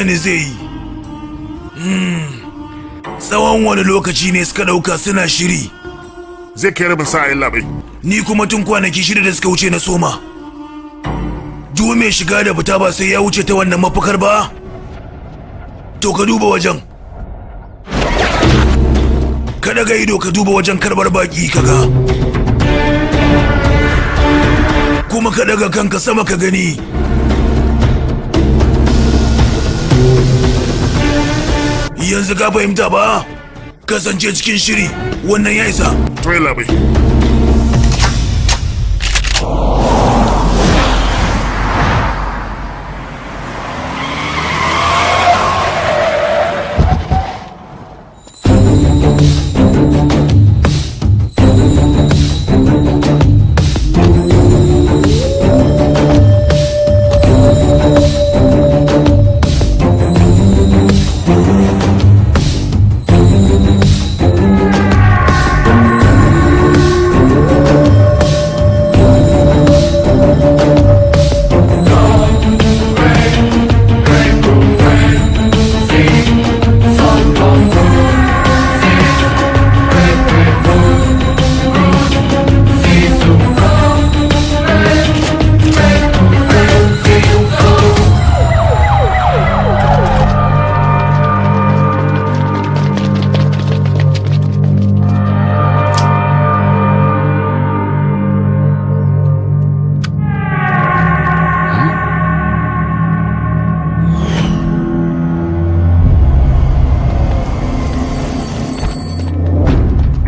Ni zai yi. Tsawon wani lokaci ne suka ɗauka suna shiri? Zai kai rabin sa'a, yallaɓai. Ni kuma tun kwanaki 6 da suka wuce na soma. Duk mai shiga da fita ba sai ya wuce ta wannan mafakar ba? To ka duba wajen. Ka daga ido ka duba wajen karbar baki ka ga. Kuma ka daga kanka sama ka gani. Yanzu ka fahimta ba? Kasance cikin shiri, wannan ya isa. To, yallaɓai.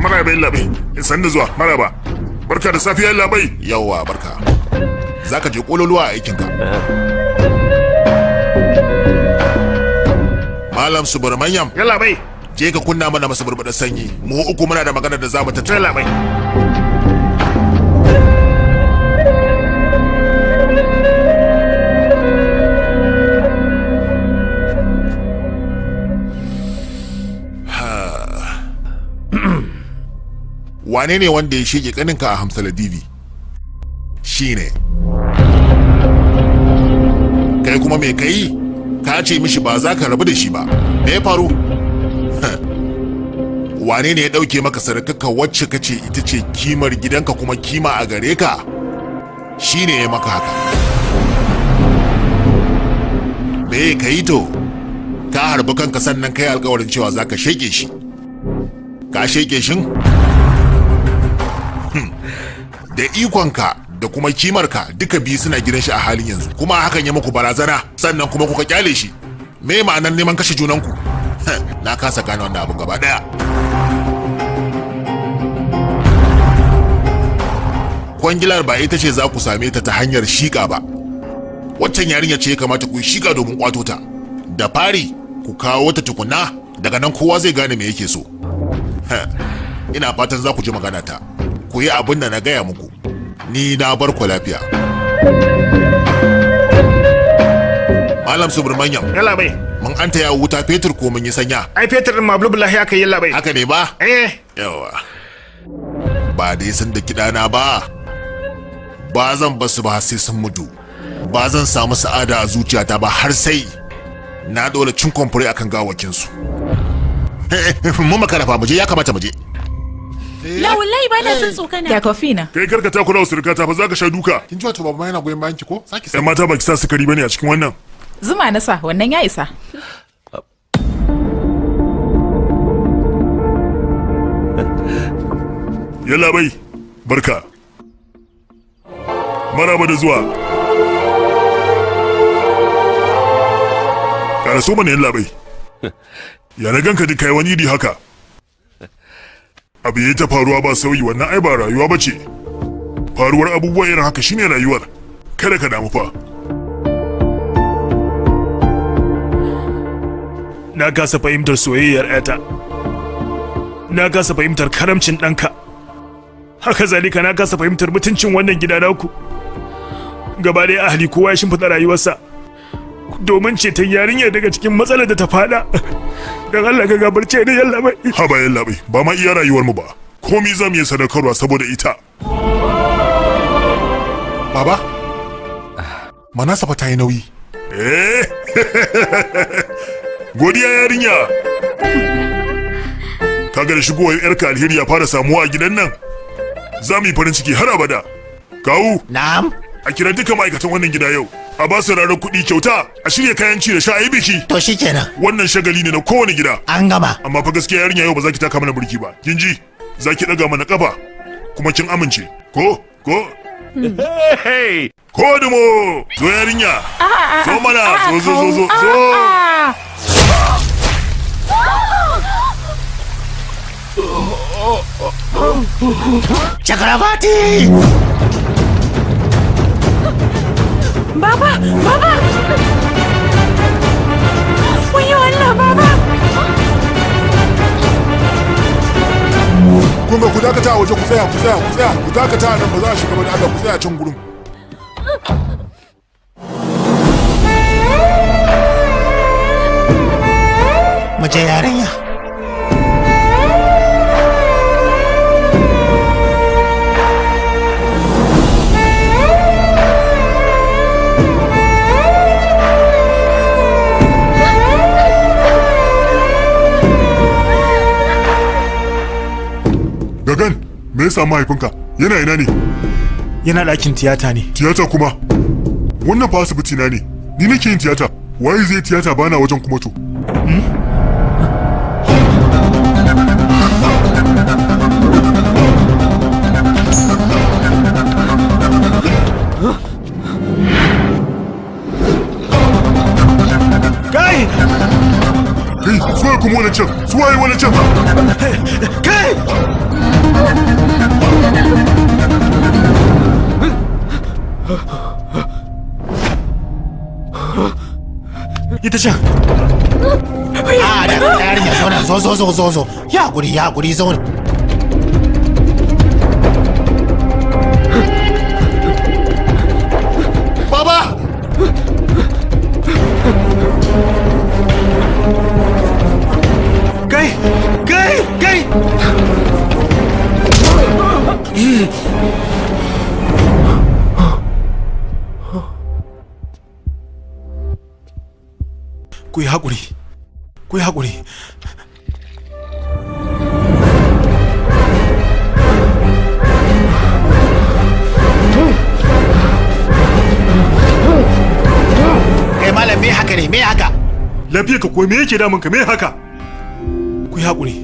Maraba, yallaɓai. San da zuwa, maraba. Barka da safiya, yallaɓai. Yawwa, barka. Zaka je kololuwa a aikinka. Malam Subramanyam. Yallaɓai. Je ka kunna mana masa burbuɗar sanyi. Mu uku muna da magana da zamu tattauna. Yallaɓai. Wane ne wanda ya shege kaninka a Hamsala Divi? Shi ne. Kai kuma me kai? Ka ce mishi ba za ka rabu da shi ba. Me ya faru? Wane ne ya ɗauke maka sarakarka wacce ka ce ita ce kimar gidanka kuma kima a gare ka? Shi ne ya maka haka. Me ka yi to? Ka harbi kanka sannan kai alkawarin cewa za ka sheke shi. Ka sheke shin? Da ikonka da kuma kimarka duka biyu suna gidan shi a halin yanzu, kuma hakan ya muku barazana sannan kuma kuka kyale shi. Me ma'anar neman kashe junanku? Na kasa gane wannan abun gaba daya. Kwangilar ba ita ce za ku same ta ta hanyar shiƙa ba. Waccan yarinya ce ya kamata ku yi shiƙa domin kwato ta. Da fari ku kawo ta tukuna, daga nan kowa zai gane me yake so. Ina fatan za ku ji magana ta, ku yi abin da na gaya muku. Ni na bar ku lafiya. Malam Subramanyam. Yallaɓai. Mun an taya wuta fetur ko mun yi sanya? Ai fetur din mablubulahi aka yi, yallaɓai. Haka ne ba? Eh. Yawa. Ba dai sun da kiɗana ba. Ba zan basu ba sai sun mutu. Ba zan samu sa'ada a zuciyata ba har sai na dole cin kwamfure akan gawakinsu. Mu makara fa, mu je, ya kamata mu je. La wallahi ba na son tsokana. Ga kofi na. Kai karka takura wa surukata fa, za ka sha duka. Kin ji wato baba yana goyon bayan ki ko? Saki. Yan mata, ba ki sa sukari bane a cikin wannan. Zuma na sa, wannan ya isa. Yallaɓai, barka. Maraba da zuwa. Ƙara so mana, yallaɓai. Ya na ganka duk kai wani iri haka. Abu ya ta faruwa ba sauyi, wannan ai ba rayuwa ba ce. Faruwar abubuwa irin haka shine rayuwar. Kada ka damu fa. Na kasa fahimtar soyayyar 'yata. Na kasa fahimtar karamcin ɗanka. Haka zalika na kasa fahimtar mutuncin wannan gida naku. Gaba ɗaya ahali kowa ya shimfiɗa rayuwarsa domin ceton yarinya daga cikin matsalar da ta faɗa. Don Allah ka gabarce ni, yallaɓai. Haba yallaɓai, ba ma iya rayuwar mu ba. Komi za mu iya sadaukarwa saboda ita. Baba, Manasa fa ta yi nauyi. Eh? Godiya yarinya. Kaga da shigowar yarka alheri ya fara samuwa a gidan nan. Za mu yi farin ciki har abada. Kawu. Na'am. A kira duka ma'aikatan wannan gida yau. A ba su ranar kuɗi kyauta, a shirya kayan ci da sha a yi biki. To shikenan. Wannan shagali ne na kowane gida. An gama. Amma fa gaskiya yarinya yau ba za ki taka mana burki ba. Kin ji? Za ki ɗaga mana ƙafa. Kuma kin amince. Ko? Ko? Ko dumo! Zo yarinya! Zo mana! Zo zo zo zo zo! Chakravarti! Baba! Baba! Wayyo Allah baba! Kun ga ku dakata a waje, ku tsaya, ku tsaya, ku tsaya, ku dakata nan, ba za a shiga ba, da Allah ku tsaya can gurin. Mu je yarinya. Gagan, me yasa mahaifinka? Yana ina ne? Yana ɗakin tiyata ne. Tiyata kuma? Wannan fa asibiti na ne. Ni nake yin tiyata. Waye zai tiyata bana wajen kuma to? Kai! Kai, suwaye kuma wani can? Suwaye wani can? Kai! Ita can. A da yarinya zo nan, zo zo zo zo zo. Ya guri, ya guri, zo. Baba! Kai! Kai! Kai! Ku yi haƙuri. Ku yi haƙuri. Kai malam, me haka ne? Me haka? Lafiya ka ko me yake damun ka, me haka? Ku yi haƙuri.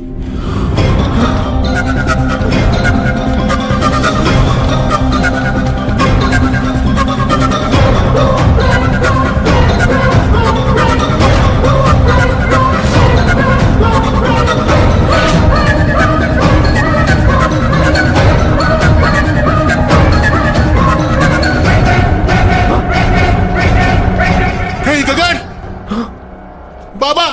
Kai Gagan! Baba!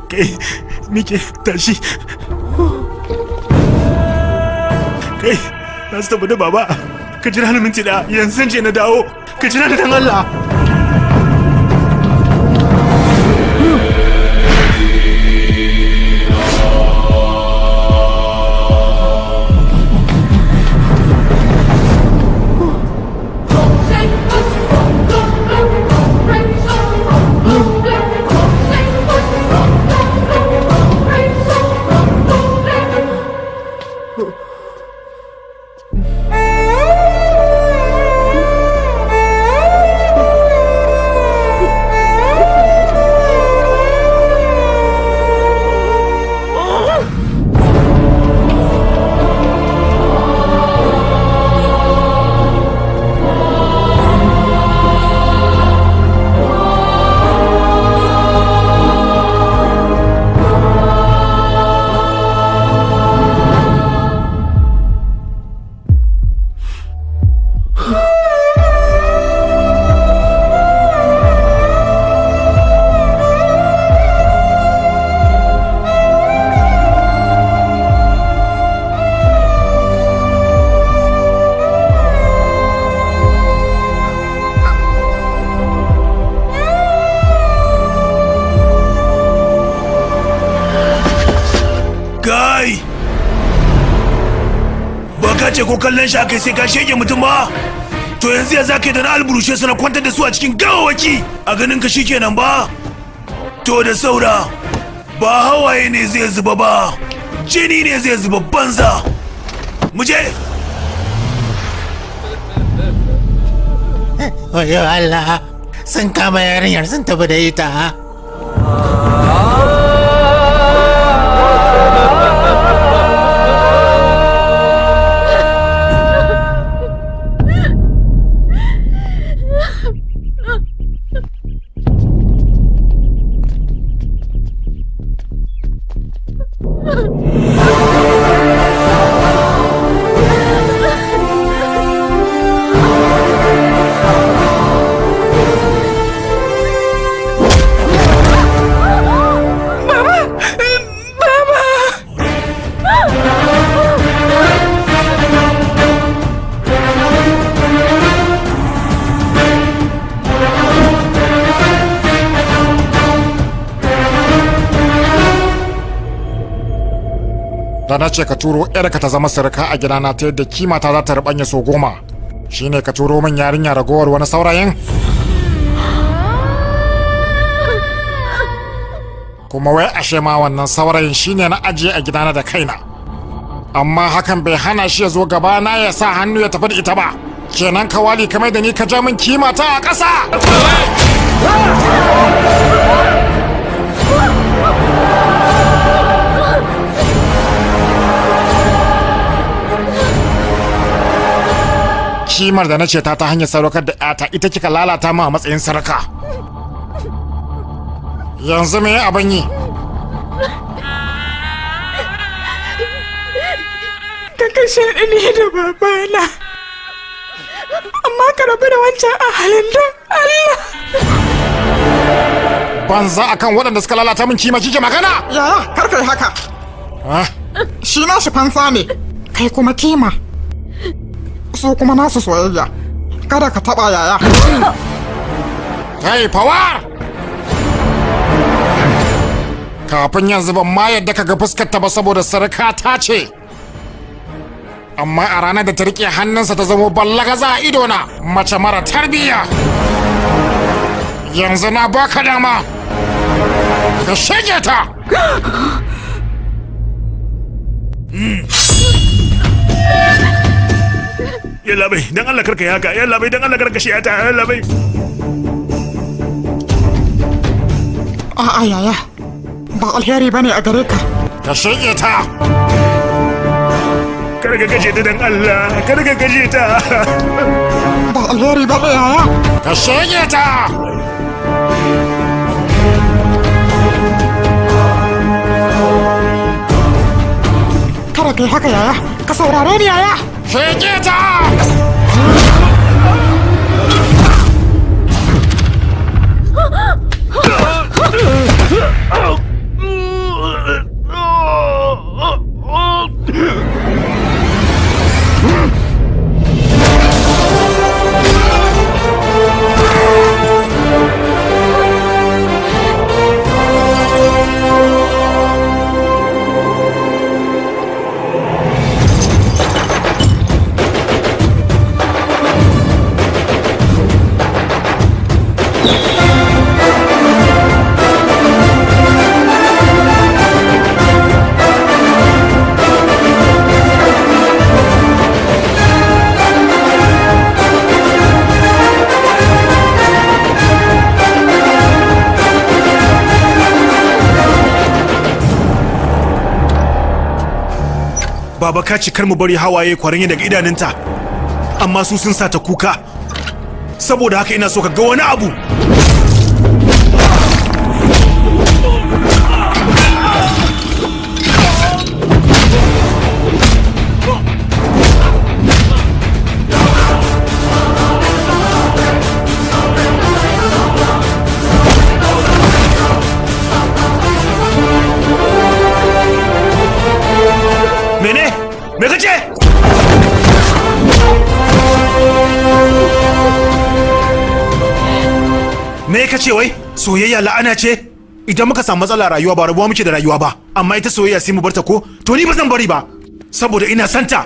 Kai, Mike, tashi. Kai, na su tafi da baba. Ka jira ni minti ɗaya, yanzu je na dawo. Ka jira ni dan Allah. Kai! Ba ka ce ko kallon shi aka sai ka shege mutum ba? To yanzu ya za ka yi da na alburushe su na kwantar da su a cikin gawawaki a ganin ka shikenan ba? To da saura, ba hawaye ne zai zuba ba, jini ne zai zuba banza. Mu je! Wayo Allah, sun kama yarinyar sun tafi da ita. Da na ce ka turo yarka ta zama sirka a gidana ta yadda kima ta za ta rubanya so 10, shine ka turo min yarinya ragowar wani saurayin? Kuma wai ashe ma wannan saurayin shine na ajiye a gidana da kaina, amma hakan bai hana shi ya zo gaba na ya sa hannu ya tafi da ita ba. Kenan ka wali kamar da ni ka ja min kima ta a ƙasa. Kimar da na ce ta hanyar sadaukar da ƴata ita kika lalata mu a matsayin sarka. Yanzu me abin yi? Ka kashe ni da babana, amma ka rabu da wancan a halin don Allah. Banza akan waɗanda suka lalata min kima kike magana? Yaya, kar kai haka. Shi na shi fansa ne, kai kuma kima. Su kuma nasu soyayya. Kada ka taba yaya. Kai Fawar! Kafin yanzu ban ma yadda ka ga fuskar ta ba saboda sarka ta ce. Amma a ranar da ta rike hannunsa ta zamo ballagaza a idona, mace mara tarbiyya. Yanzu na baka dama. Ka shige ta! Yalla bai, dan Allah karka yi haka. Yalla bai, dan Allah karka shi ta. Yalla bai. A'a yaya, ba alheri bane a gare ka. Ka shige ta. Kar ka kashe ta dan Allah, kar ka kashe ta. Ba alheri bane yaya. Ka shige ta. Kada kai haka yaya, ka saurare ni yaya. Shege ta! Baba ka ce kar mu bari hawaye kwaranye daga idanunta, amma su sun sa ta kuka. Saboda haka ina so ka ga wani abu. Mene? Me kace? Me kace wai? Soyayya la'ana ce? Idan muka samu matsala rayuwa ba rabuwa muke da rayuwa ba. Amma ita soyayya sai mu barta ko? To ni ba zan bari ba, saboda ina santa.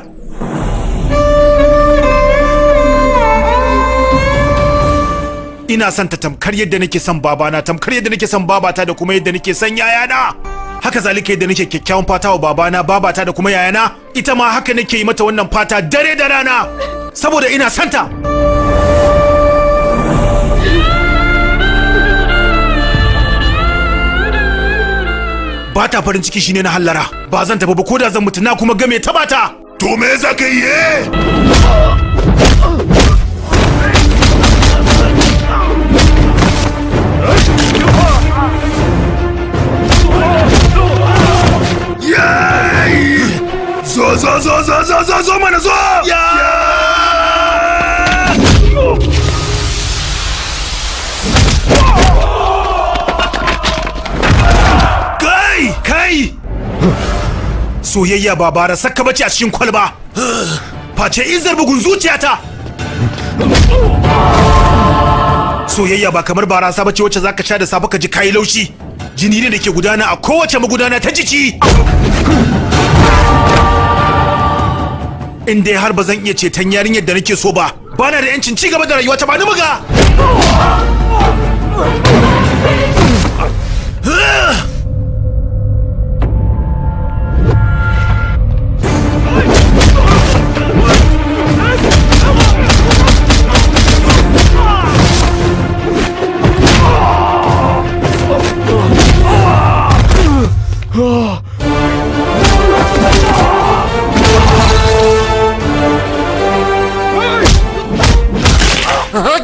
Ina son ta tamkar yadda nake son babana, tamkar yadda nake son babata da kuma yadda nake son yayana. Haka zalika yadda nake kyakkyawan fata wa babana, babata da kuma yayana, ita ma haka nake yi mata wannan fata dare da rana, saboda ina son ta. Ba ta farin ciki shine na hallara, ba zan tafi ba ko da zan mutu na kuma game ta bata. To me za ka yi? Zo zo zo zo zo zo zo mana zo! Kai! Kai! Soyayya ba bara saka bace a cikin kwalba. Face izar bugun zuciyata. Soyayya ba kamar barasa bace wacce zaka sha da safe ka ji kayi laushi. Jini ne da ke gudana a kowace magudana ta jiki. In dai har ba zan iya ceton yarinyar da nake so ba, bana da yancin ci gaba da rayuwa ta ba ni buga.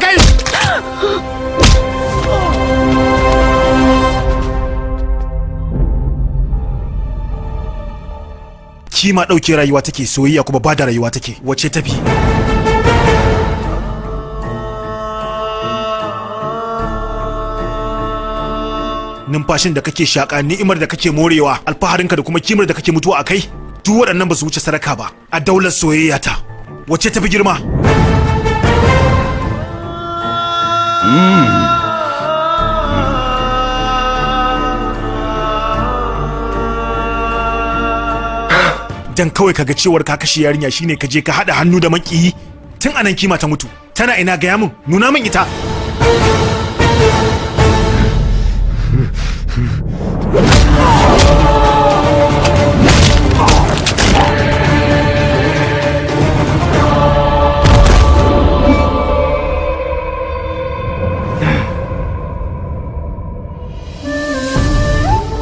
Kai! Kima ɗauke rayuwa take, soyayya kuma ba da rayuwa take, wacce tafi? Numfashin da kake shaƙa, ni'imar da kake morewa, alfaharinka da kuma kimar da kake mutuwa a kai, duk waɗannan ba su wuce sadaka ba a daular soyayya ta. Wacce tafi girma? Dan kawai kaga cewar ka kashe yarinya shine ka je ka hada hannu da makiyi. Tun anan kima ta mutu. Tana ina? Gaya min, nuna min ita.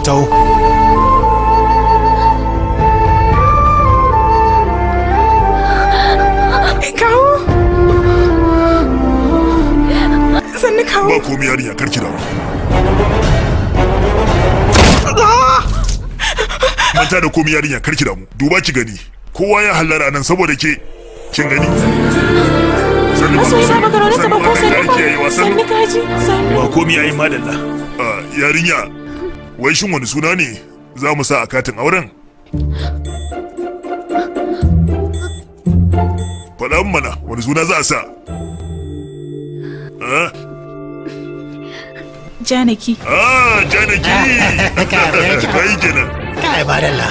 Taho. Kawo. Sannu kawo. Ba komai yarinya, karki damu. Manta da komai yarinya, karki damu. Duba ki gani. Kowa ya hallara nan saboda ke. Kin gani? Sannu. Masoyi ba baka raunata ba ko? Sannu ba? Sannu kaji, sannu. Ba komai yayi madalla. Yarinya, wai shin wani suna ne za mu sa a katin auren? Faɗa mana wani suna za a sa? Janaki. Ah, Janaki! Kai kenan. Kai madalla.